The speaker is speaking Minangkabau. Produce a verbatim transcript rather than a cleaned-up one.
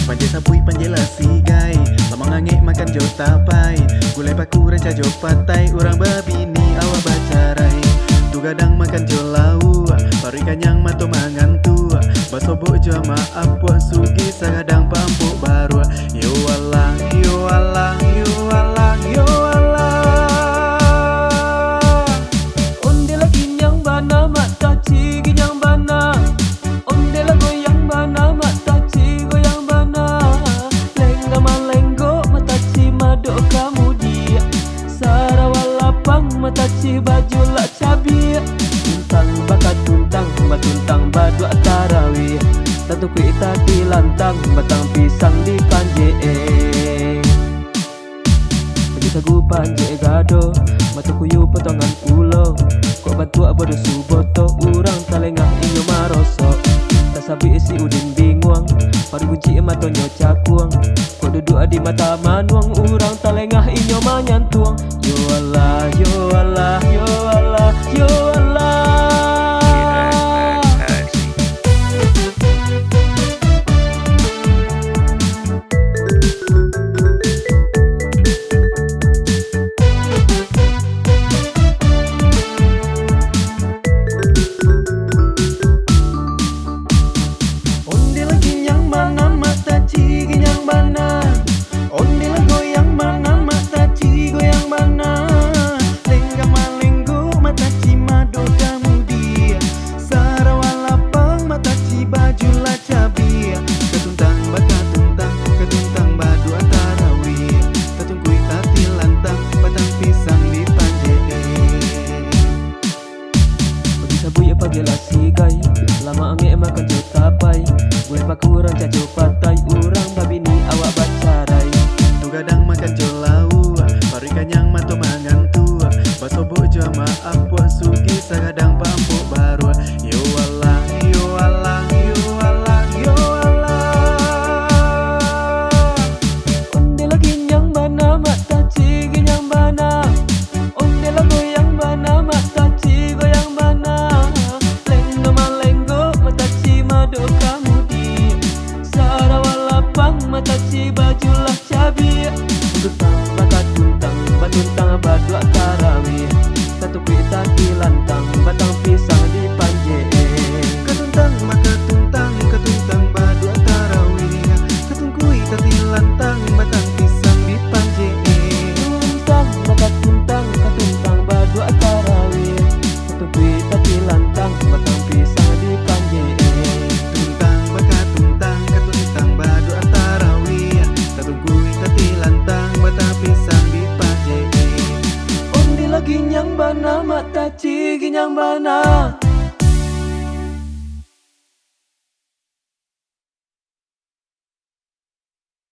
Panjek sabuik, panjek lasigai, lamang angek makan jo tapai, gulai paku rancak jo patai, urang babini awak bacarai. Tu gadang makan jo lauak, paruik kanyang mato mangantuak, basobok jo amak apuak, sugih sagadang pampuk baruak. Yo alah, yo alah, yo alah, yo alah. Onde lah ginyang bana, Mak Taci ginyang bana. Onde lah goyang bana, Mak Taci goyang bana. Lenggang malenggok, Mak Taci madok ka mudiak. Sarawa lapang, Mak Taci baju lah cabiak. Tuntang bakatuntang, batuntang baduak tarawih. Tatukuik tati lantang, batang pisang dipanjek. Baju sagu panjek gado, mato kuyu potongan ulo. Kok bantuak badusu boto, urang talengah inyo marosok. Tasabuik si Udin binguang, paruik buncik matonyo cakuang. Kok duduak di mata manuang, urang talengah inyo manyantuang. Yo alah, yo alah, yo alah, yo alah. Onde lah ginyang bana, Mak Taci ginyang bana. Onde lah goyang bana, Mak Taci goyang bana. Lenggang malenggok, Mak Taci madok ka mudiak. Sarawa lapang, Mak Taci baju lah cabiak. Katuntang bakatuntang, katuntang baduak tarawih. Tatungkuik tati lantang, batang pisang dipanjek. Baju sabuik panjek lasigai, lamang angek makan jo tapai, gulai paku rancak jo patai, urang babini awak bacarai. Tu gadang makan jo lauak, paruik kanyang mato mangantuak, basobok jo amak apuak, sugih sagadang pampuk baruak. Yo alah, yo alah, yo alah, yo alah. Onde lah ginyang bana, Mak Taci ginyang bana. Onde lah goyang bana, Mak Taci goyang bana. Lenggang malenggok, Mak Taci madok ka mudiak. Sarawa lapang, Mak Taci baju lah cabiak. Tuntang bakatuntang, batuntang baduak tarawih. Tatukuik tati lantang, batang pisang dipanjek. Katuntang bakatuntang, katuntang baduak tarawih. Tatungkuik tati lantang, batang pisang dipanjek. Tuntang bakatuntang, katuntang baduak tarawih. Tatungkuik tati lantang, batang pisang dipanjek. Tuntang bakatuntang, katuntang baduak tarawih. Tatungkuik tati lantang, batang pisang dipanjek. Onde lah ginyang bana, Mak Taci ginyang bana.